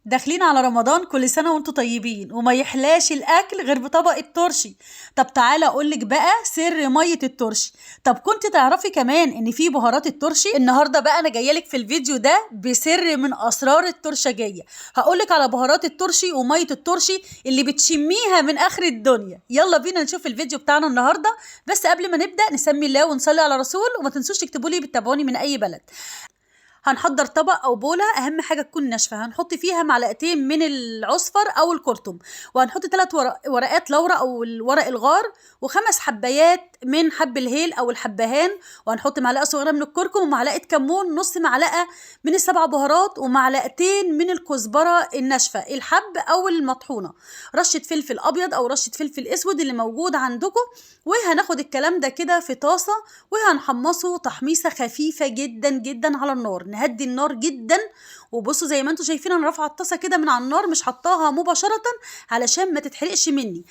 داخلين على رمضان، كل سنة وانتم طيبين، وما يحلاش الأكل غير بطبق الترشي. طب تعالى أقولك بقى سر مية الترشي. طب كنت تعرفي كمان إن في بهارات الترشي؟ النهاردة بقى أنا جايلك في الفيديو ده بسر من أسرار الترشجية. هقولك على بهارات الترشي ومية الترشي اللي بتشميها من آخر الدنيا. يلا بينا نشوف الفيديو بتاعنا النهاردة. بس قبل ما نبدأ نسمي الله ونصلي على رسول، وما تنسوش تكتبوا لي بتتابعوني من أي بلد. هنحضر طبق او بوله، اهم حاجة تكون ناشفة. هنحط فيها معلقتين من العصفر او الكركم، وهنحط 3 ورقات لورا او الورق الغار، و5 حبايات من حب الهيل او الحبهان، وهنحط معلقه صغيرة من الكركم ومعلقة كمون، نص معلقه من ال7 بهارات، ومعلقتين من الكزبره الناشفه الحب او المطحونه، رشه فلفل ابيض او رشه فلفل اسود اللي موجود عندكم. وهناخد الكلام ده كده في طاسه وهنحمصه تحميصه خفيفة جدا جدا على النار، نهدي النار جدا. وبصوا زي ما انتم شايفين انا رافعه الطاسه كده من على النار، مش حطاها مباشرة علشان ما تتحرقش مني،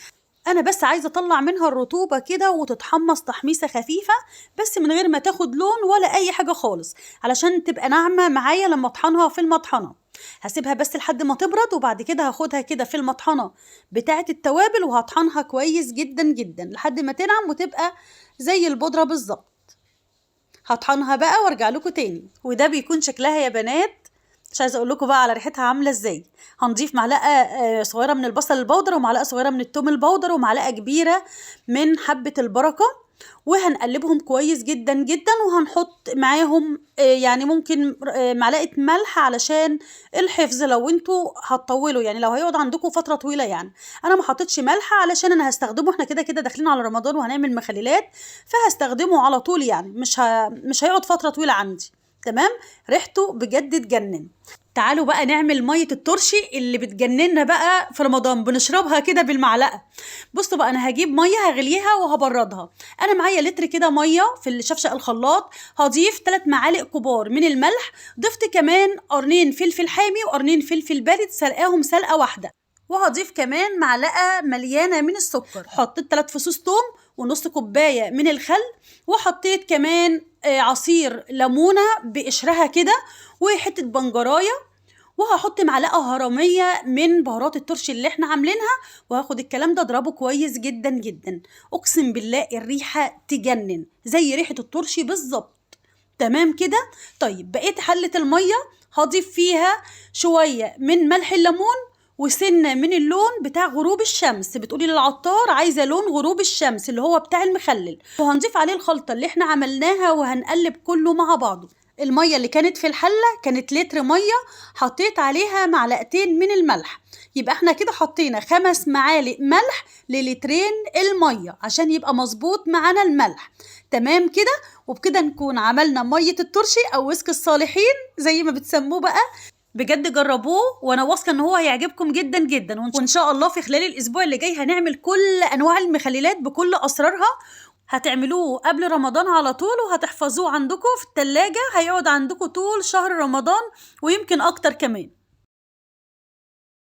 انا بس عايزه اطلع منها الرطوبة كده وتتحمص تحميصه خفيفة بس من غير ما تاخد لون ولا اي حاجة خالص، علشان تبقى ناعمة معايا لما اطحنها في المطحنه. هسيبها بس لحد ما تبرد، وبعد كده هاخدها كده في المطحنه بتاعه التوابل وهطحنها كويس جدا جدا لحد ما تنعم وتبقى زي البودره بالظبط. هطحنها بقى وارجع لكم تاني. وده بيكون شكلها يا بنات، مش عايزه اقول لكم بقى على ريحتها عامله ازاي. هنضيف معلقه صغيرة من البصل البودر، ومعلقة صغيرة من الثوم البودر، ومعلقة كبيرة من حبه البركة، وهنقلبهم كويس جدا جدا. وهنحط معاهم يعني ممكن معلقه ملح علشان الحفظ لو انتوا هتطولوا، يعني لو هيقعد عندكم فترة طويلة. يعني انا ما حطيتش ملح علشان انا هستخدمه، احنا كده كده داخلين على رمضان وهنعمل مخللات، فهستخدمه على طول، يعني مش هيقعد فترة طويلة عندي. تمام، ريحته بجد تجنن. تعالوا بقى نعمل مية الترشي اللي بتجننا بقى في رمضان، بنشربها كده بالمعلقه. بصوا بقى، انا هجيب مية هغليها وهبردها. انا معايا لتر كده مية في الشفشق الخلاط، هضيف 3 معالق كبار من الملح، ضفت كمان قرنين فلفل حامي وقرنين فلفل بارد سلقاهم سلقه واحدة، وهضيف كمان معلقه مليانة من السكر. حطيت 3 فصوص توم ونص كوباية من الخل، وحطيت كمان عصير ليمونه بقشرها كده وحتة بنجرايه، وهحط معلقه هرميه من بهارات الترشي اللي احنا عاملينها، وهاخد الكلام ده اضربه كويس جدا جدا. اقسم بالله الريحة تجنن زي ريحه الترشي بالظبط. تمام كده. طيب بقيت حله المية هضيف فيها شوية من ملح الليمون وسنة من اللون بتاع غروب الشمس. بتقولي للعطار عايزه لون غروب الشمس اللي هو بتاع المخلل، وهنضيف عليه الخلطة اللي احنا عملناها وهنقلب كله مع بعضه. المية اللي كانت في الحلة كانت لتر مية، حطيت عليها معلقتين من الملح، يبقى احنا كده حطينا 5 معالق ملح للترين المية عشان يبقى مظبوط معانا الملح. تمام كده. وبكده نكون عملنا مية الترشي او ويسك الصالحين زي ما بتسموه بقى. بجد جربوه وانا واثقة ان هو هيعجبكم جدا جدا، وان شاء الله في خلال الاسبوع اللي جاي هنعمل كل انواع المخللات بكل اسرارها. هتعملوه قبل رمضان على طول وهتحفظوه عندكم في التلاجة، هيقعد عندكم طول شهر رمضان ويمكن اكتر كمان.